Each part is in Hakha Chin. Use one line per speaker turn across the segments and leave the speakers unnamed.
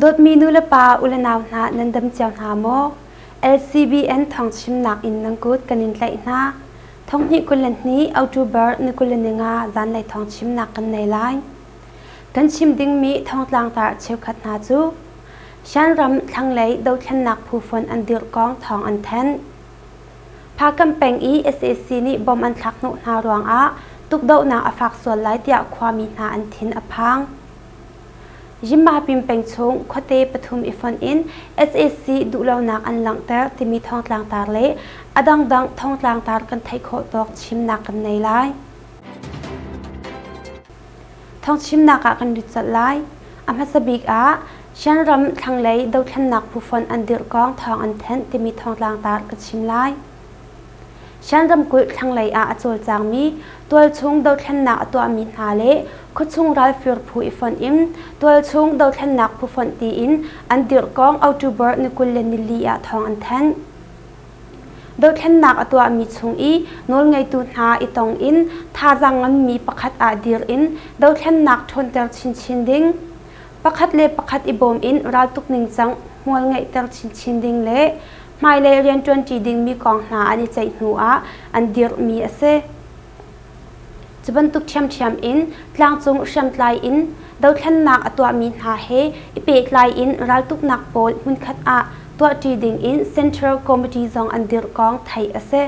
Dawtmi nu le pa, u le nau hna nan dam cio hna maw? LCBN thawngchimnak in nan kut kan in tlaih hna. Thonghnih 22 October ni 25 zanlei thawngchimnak kan nei lai. Kan chim dingmi thongtlangtar cheukhat hna cu Shan ram thlanglei dothlennak phu fonh an dirh kong thawng an thanh. Phakam peng i sac nih bom an thlak hnawh hna ruangah tukdohnak a fak sual lai tiah khuami hna an thin a phang. Yinmapin peng chung khuate pathum i fonh in sac duhlonak an langhter timi thawngtlangtar le a dangdang thawngtlangtar kan theih khawh tawk chimnak kan nei lai. Thawngchimnak ah kan lut colh lai. A hmasa bik ah Shan ram thlanglei dothlennak phu fonh an dirh kong thawng an thanh timi thawngtlangtar ka chim lai. Shan ramkulh thlanglei ah a cawlcangmi tualchung dothlennak a tuahmi hna le khuachung ralfir phu i fonh in tualchung dothlennak phu fonh tiin an dirh kong October ni 24 ah thawng an thanh. Dothlennak a tuahmi chung i nawlngeitu hna i tong in thazaang nganmi pakhat ah dir in dothlennak ṭhawnter chinchin ding, pakhat le pakhat i bawm in raltuk ningcang hmual ngeihter chinchin ding le hmailei rianṭuanṭi dingmi kong hna an i ceih hnu ah an dirhmi a si. Cu bantuk ṭhiamṭhiam in tlangcung hriamtlai in dothlennak a tuahmi hna he i pehtlai in raltuknak pawl hmunkhat ah tuahṭi dingin Central Committee zong an dirh kong theih a si.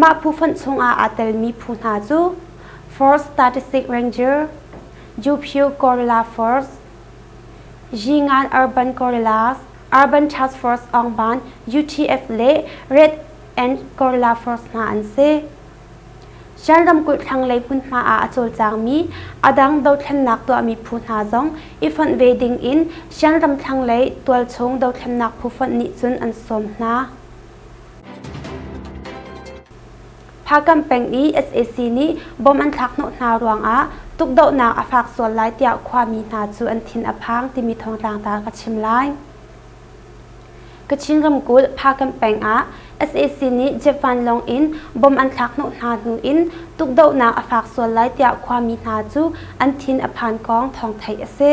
Mah phu fonh chungah aa telmi phu hna cu Force Statistic Ranger, Juphiu Guerrilla Force, Yingan Urban Guerrillas, Urban Task Force Aungban, UTF le Red and Guerrilla Force hna an si. Shan ramkulh thlanglei hmunhma ah a cawlcangmi a dang dothlennak tuahmi phu hna zong i fonh ve ding in Shan ram thlanglei tualchung dothlennak phu fonh nih cun an sawm hna. Phakam peng i sac nih bom an thlak hnawh hna ruangah tukdohnak a fak sual lai tiah khuami hna cu an thin a phang timi thawngtlang ta ka chim lai. Kachin ramkulh Phakanh peng ah sac nih jet vanlawng in bomb an thlak hnawh hna hnu in tukdohnak a fak sual lai tiah khuami hna cu an thin a phan kong thawng theih a si.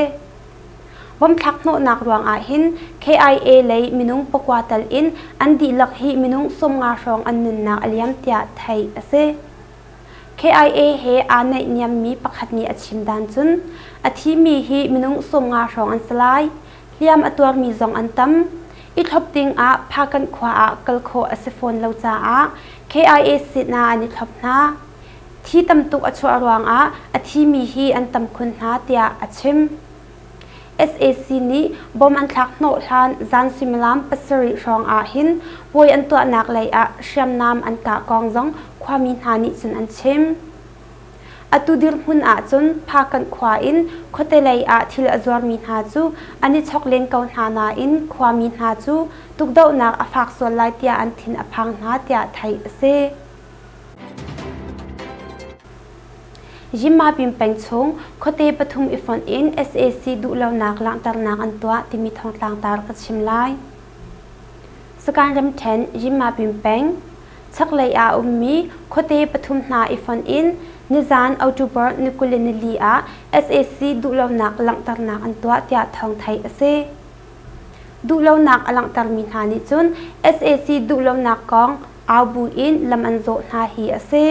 Bomb thlak hnawhnak ruang ah hin KIA lei minung pakua tal in an dihlak hi minung 50 hrawng an nunnak a liam tiah theih a si. KIA he aa naihniammi pakhat nih a chim dan cun a thimi hi minung 50 hrawng an si lai. Hliam a tuarmi zong an tam. I thlop dingah Phakanh khua ah kal khawh a si fawn lo caah KIA sinah an i thlop hna. Thi tam tuk a chuah ruangah a thimi hi an tam khun hna tiah a chim. Sac nih bom an thlak hnawh hlan zan suimilam pasarih hrawng ah hin puai an tuahnak lei ah hriamnam an kah kong zong khuami hna nih cun an chim. Atu dirhmun ahcun Phakanh khua in khuate lei ah thil a zuarmi hna cu an i chok len ko hna nain khuami hna cu tukdohnak a fak sual lai tiah an thin a phang hna tiah theih a si. Yinmapin peng chung khuate pathum i fonh in sac duhlonak langhternak an tuah timi thawngtlangtar ka chim lai. Sakaing ramṭhen Yinmapin peng chaklei ah a ummi khuate pathum hna i fonh in nizaan October ni 24 ah sac duhlonak langhternak an tuah tiah thawng theih a si. Duhlonak a langhtermi hna nih cun sac duhlonak kong au buin lam an zawh hna hi a si.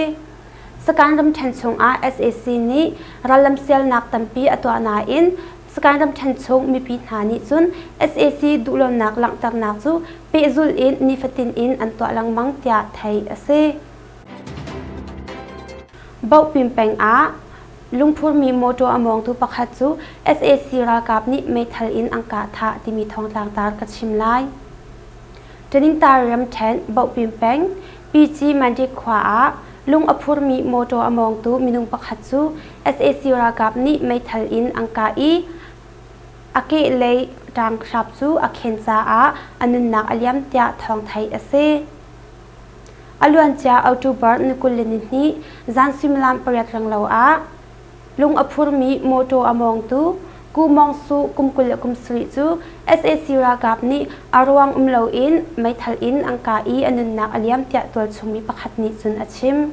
Sakaing ramṭhen chungah sac nih rallam sialnak tampi a tuah nain Sakaing ramṭhen chung mipi hna nih cun sac duhlonak langhternak cu pehzulh in nifatin in an tuah lengmang tiah theih a si. Bohpin peng ah lungphurmi mawṭaw a mawngtu pakhat cu sac ralkap nih meithal in an kah thah timi thawngtlangtar ka chim lai. Taningtar ramṭhen Bohpin peng PG Mandik khua ah lung a phurmi mawṭaw a mawngtu minung pakhat cu sac ralkap nih meithal in an kah i a kehlei ṭanghrap cu a khen caah a nunnak a liam tiah thawng theih a si. A luancia October ni 22 zan suimilam pariat renglo ah lung a phurmi mawṭaw a mawngtu Ku Mawng Su kum 27 cu sac ralkap nih a ruang um loin meithal in an kah i a nunnak a liam tiah tualchung mi pakhat nih cun a chim.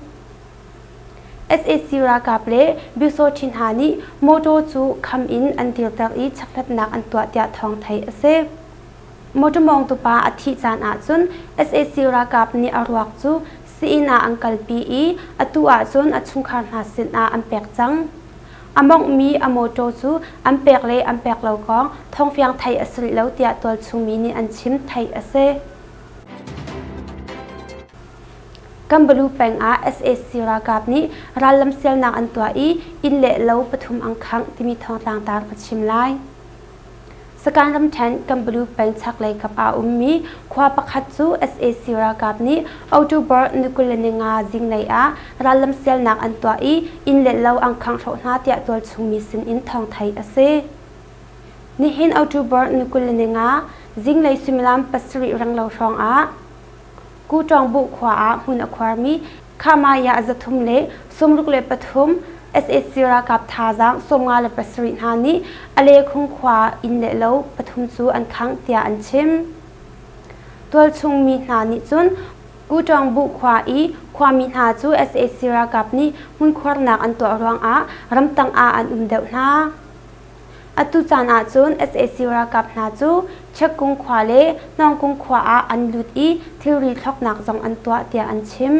Sac ralkap le Byusawṭhi hna nih mawṭaw cu kham in an dirter i chekhlatnak an tuah tiah thawng theih a si. Mawṭaw mawngtu pa a thih caan ahcun sac ralkap nih a ruak cu sii-inn ah an kalpi i atu ahcun a chungkhar hna sinah an pek cang. A mawnghmi a mawṭaw cu an pek le an pek lo kong thawngfiang theih a si rih lo tiah tualchung mi nih an chim theih a si. Kambalu peng ah sac ralkap nih rallam sialnak an tuah i inn le lo pathum an khangh timi thawngtlang tar ka chim lai. Sakan ramṭhen Kambalu peng chaklei kap ah a ummi khua pakhat cu sac ralkap nih October ni 25 zinglei ah rallam sialnak an tuah i inn le lo an khangh hrawh hna tiah tualchung mi sin in thawng theih a si. Nihin October ni 25 zinglei suimilam 7 renglo hrawng ah Kuṭawngbuh khua ah hmun a khuarmi Khamaya 363 sac ralkap thazaang 57 hna nih Alekhung khua inn le lo pathum cu an khangh tiah an chim. Tualchung mi hna nih cun Kuṭawngbuh khua i khuami hna cu sac ralkap nih hmunkhuarnak an tuah ruangah ramtang ah an um deuh hna. Atu caan ahcun sac ralkap hna cu Chekkung khua le Hnawngkung khua ah an lut i thilri thloknak zong an tuah tiah an chim.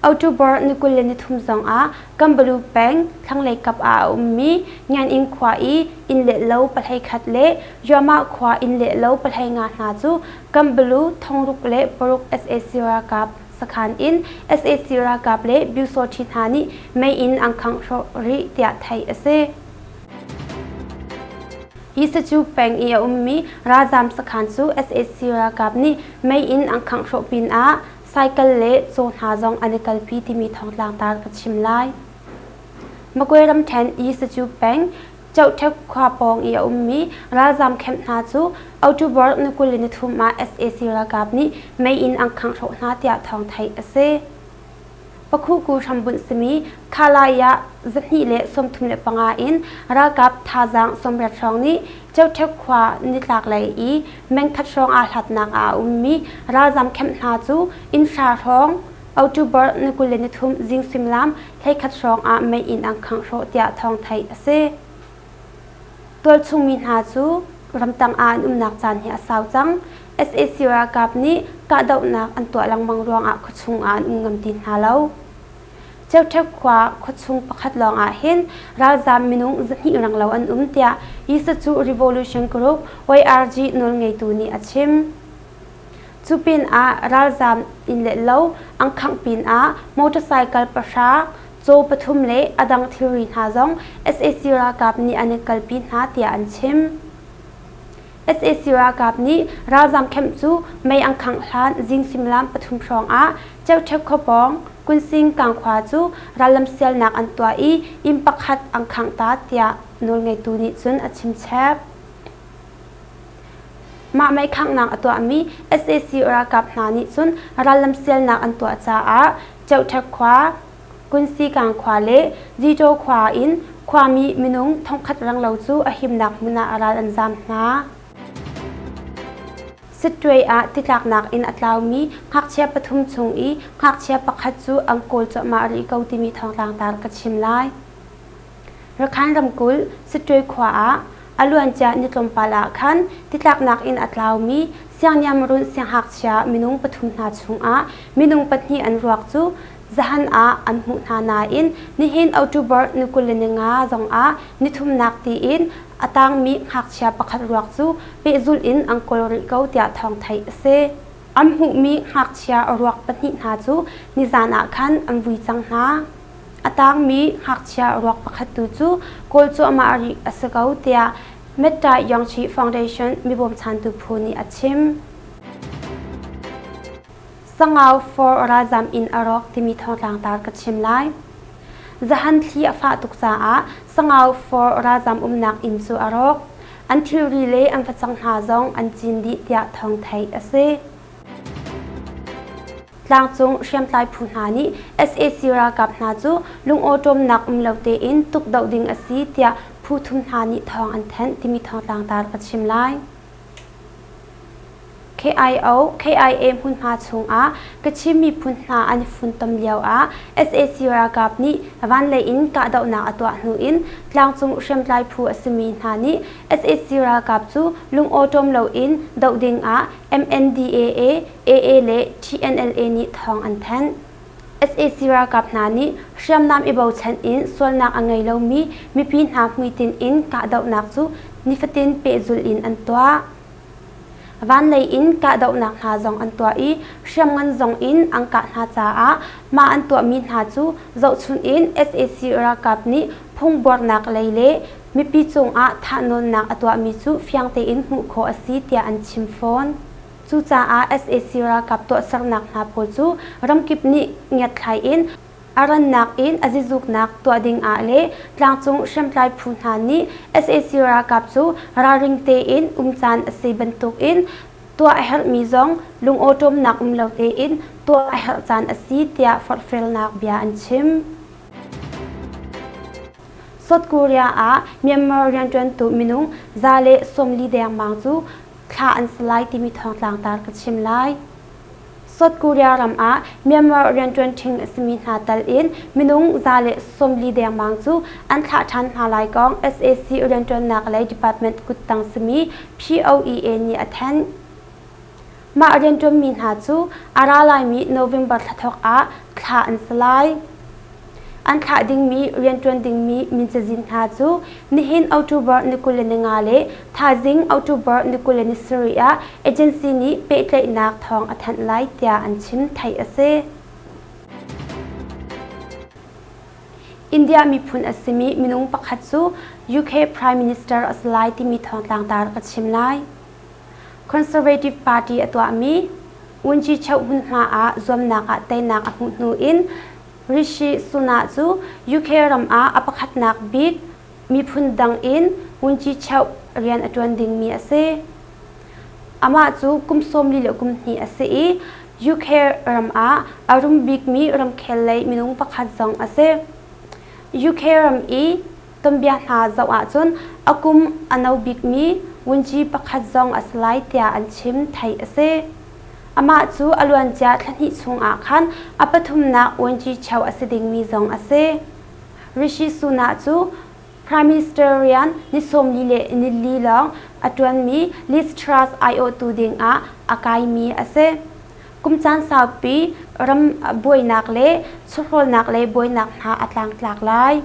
October ni 23 zong ah Kambalu peng thlanglei kap ah a ummi Ngian khua i inn le lo pahleikhat le Yuamah khua inn le lo pahleinga hna cu Kambalu thongruk le paruk sac ralkap sakhan in sac ralkap le Byusawṭhi hna nih mei in an khangh hrawh rih tiah theih a si. Yisacu peng i a ummi ralzaam sakhan cu sac ralkap nih mei in an khangh hrawh pinah cycle le caw hna zong an i kalpi timi thawngtlang tar ka chim lai. Magwe ramṭhen Yisacu peng Cohṭek khua pawng i a ummi ralzaam camp hna cu October ni 23 ah sac ralkap nih mei in an khangh hrawh hna tiah thawng theih a si. Pakhuku hrambunh simi Khalai ah 235 in ralkap thazaang 80 hrawng nih Cohṭek khua nitlaklei i mengkhat hrawng aa hlatnak ah a ummi ralzaam camp hna cu inn hra hrawng October ni 23 zing suimilam 11 hrawng ah mei inn an khangh hrawh tiah thawng theih a si. Tualchung mi hna cu ramtang ah an umnak caan hi a sau cang. Sac ralkap nih kahdohnak an tuah lengmang ruangah khuachung ah an um ngam ti hna lo. Ceuṭhek khua khuachung pakhat lawng ah hin ralzaam minung 200 renglo an um tiah Yisacu Revolution Group YRG nawlngeitu nih a chim. Cu pinah ralzaam inn le lo an khangh pinah motorcycle pahra, caw pathum le a dang thilri hna zong sac ralkap nih an i kalpi hna tiah an chim. Sac ralkap nih ralzaam camp cu mei an khangh hlan zing suimilam pathum hrawng ah Ceuṭhep khuapawng Kunsing Kangkhua cu rallam sialnak an tuah i inn pakhat an khangh ta tiah nawlngeitu nih cun a chimchep. Mah meikhanghnak a tuahmi sac ralkap hna nih cun rallam sialnak an tuah caah Ceuṭhek khua, Kunsikang khua le Zitaw khua in khuami minung thongkhat renglo cu a himnak hmun ah ral an zaam hna. Sittwe ah titlaknak in a tlaumi ngakchia pathum chung i ngakchia pakhat cu an kawl cuahmah rih ko timi thawngtlang tar ka chim lai. Rakhine ramkulh Sittwe khua ah a luancia ni tlawmpal ah khan titlaknak in a tlaumi siangniamrun siangngakchia minung pathum hna chungah minung pahnih an ruak cu zahan ah an hmuh hna nain nihin October ni 25 zongah nithumnak tiin a tangmi ngakchia pakhat ruak cu pehzulh in an kawl rih ko tiah thawng theih a si. An hmuhmi ngakchia a ruak pahnih hna cu nizan ah khan an vui cang hna. A tangmi ngakchia ruak pakhat tu cu kawl cuahmah rih a si ko tiah Metta Yongchi Foundation mibawmchantu phu nih a chim. Sangau for ralzam inn a rawk timi thawngtlang tar ka chim lai. Zahan thli a fah tuk caah Sangau for ralzam umnak inn cu a rawk. An thilri le an facang hna zong an cin dih tiah thawng theih a si. Tlangcung hriamtlai phu hna nih sac ralkap hna cu lungawṭawmnak um lo tein tukdoh ding a si tiah phu thum hna nih thawng an thanh timi thawngtlangtar ka chim lai. KIO, KIA hmunhma chungah Kachin miphun hna an i funtom lioah sac ralkap nih vanlei in kahdohnak a tuah hnu in tlangcung hriamtlai phu a simi hna nih sac ralkap cu lungawṭawm loin doh dingah MNDAA, AA le TNLA nih thawng an thanh. Sac ralkap hna nih hriamnam i bochan in sualnak a ngei lomi mipi hna hmuitinh in kahdohnak cu nifatin pehzulh in an tuah. Vanlei in kahdohnak hna zong an tuah i hriamngan zong in an kah hna caah mah an tuahmi hna cu zohchunh in sac ralkap nih phungbuarnak lei le mipi cungah thahnawnnak a tuahmi cu fiang tein hmuh khawh a si tiah an chim fawn. Cucaah sac ralkap tuahsernak hna pawl cu ramkip nih ngiatthlai in a rannak in a zizuknak tuah ding ah le tlangcung hriamtlai phu hna nih sac ralkap cu ralring tein um caan a si bantukin tuah a herhmi zong lungawṭawmnak um lo tein tuah a herh caan a si tiah forhfialnak bia an chim. South Korea ah Myanmar rianṭuantu minung 140 dengmang cu thlah an si lai timi thawngtlangtar ka chim lai. South Korea ram ah Myanmar rianṭuan ṭhing a simi hna tal in minung 140 dengmang cu an thlah ṭhan hna lai kong sac rianṭuannak lei department kuttang simi POEA nih a thanh. Mah rianṭuanmi hna cu a ra laimi November thla thawk ah thlah an si lai. An thlah dingmi rianṭuan dingmi min cazin hna cu nihin October ni 25 le thaizing October ni 27 ah agency nih pehtlaihnak thawng a thanh lai tiah an chim theih a si. India miphun a simi minung pakhat cu UK Prime Minister a si lai timi thawngtlangtar ka chim lai. Conservative Party a tuahmi Wunci Cheu hmunhma ah zuamnak ah teinak a hmuh hnu in Rishi Sunak cu UK ram ah a pakhatnak bik miphun dang in Wunci Cheu rian a ṭuan dingmi a si. Amah cu kum 42 le kum hnih a si i UK ram ah a rum bikmi ramkhel lei minung pakhat zong a si. UK ram i Tuanbia hna zoh ahcun a kum a no bikmi wunci pakhat zong a si lai tiah an chim theih a si. Amah cu a luancia thlahnih chungah khan a pathumnak wunci cheu a si dingmi zong a si. Rishi Sunak cu Prime Minister rian ni 40 le nili lawng a ṭuanmi Liz Truss aiawhtu dingah a kaimi a si. Kum caan saupi ram buainak le chawhrawlnak lei buainak hna a tlangtlak lai.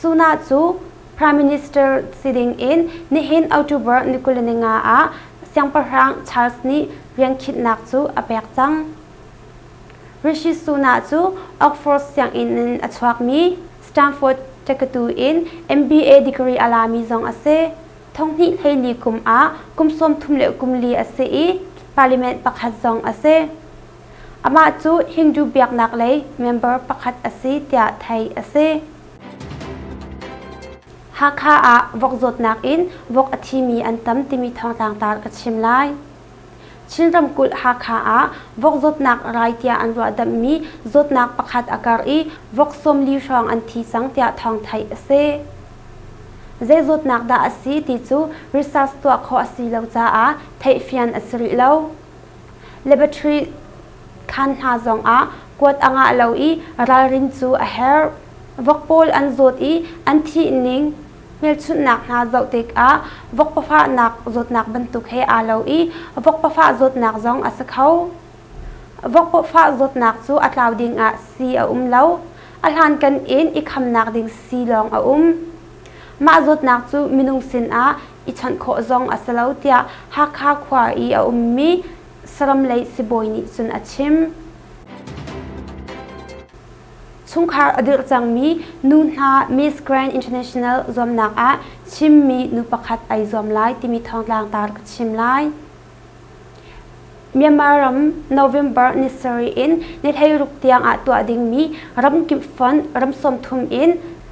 Sunak cu Prime Minister si ding in nihin October ni 25 ah Siangpahrang Charles nih riankhinhnak cu a pek cang. Rishi Sunak cu Oxford sianginn in a chuakmi Stanford Takatu in MBA degree a lami zong a si. Thonghnih 14 kum ah kum 34 a si i parliament pakhat zong a si. Amah cu Hindu biaknak lei member pakhat a si tiah theih a si. Hakha ah vok zawtnak in vok a thimi an tam timi thawngtlangtar ka chim lai. Chin ramkulh Hakha ah vok zawtnak rai tiah an ruahdamhmi zawtnak pakhat a karh i vok 40 hrawng an thi cang tiah thawng theih a si. Zei zawtnak dah a si ti cu research tuah khawh a si lo caah theihfian a si rih lo. Laboratory khaan hna zongah kuat a ngah lo i ralrin cu a herh. Vok pawl an zawt i an thih ning hmelchunhnak hna zoh tikah vok pafahnak zawtnak bantuk he aa lo i vok pafah zawtnak zong a si kho. Vok pawfah zawtnak cu a tlau dingah sii a um lo. A hlankan in i khamnak ding sii lawng a um. Mah zawtnak cu minung sinah i chawnh khawh zong a si lo tiah Hakha khua i a ummi saram lei sibawi nih cun a chim. Chungkhar a dirh cangmi nu hna Miss Grand International zuamnak ah chimmi nu pakhat ai zuam lai timi thawngtlangtar ka chim lai. Myanmar ram November ni sarih in ni 16 tiang ah tuah dingmi ramkip fonh ram 30 in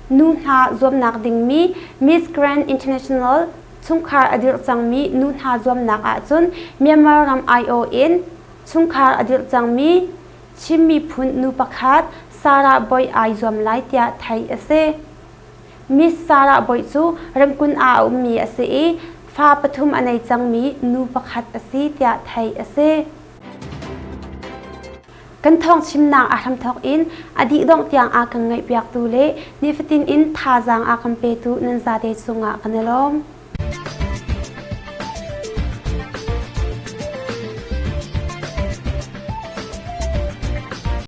nu hna zuamnak dingmi Miss Grand International chungkhar a dirh cangmi nu hna zuamnak ahcun Myanmar ram aiawh in chungkhar a dirh cangmi Chin miphun nu pakhat Sarah Boy ai zuam lai tiah theih a si. Miss Sarah Boy cu Rangoon ah a ummi a si i Fa pathum a nei cangmi nu pakhat a si tiah theih a si. Kan thawng chimnak a hramthawk in a dih dongh tiang a kan ngaihpiaktu le nifatin in thazaang a kan petu nan zate cungah kan i lawm.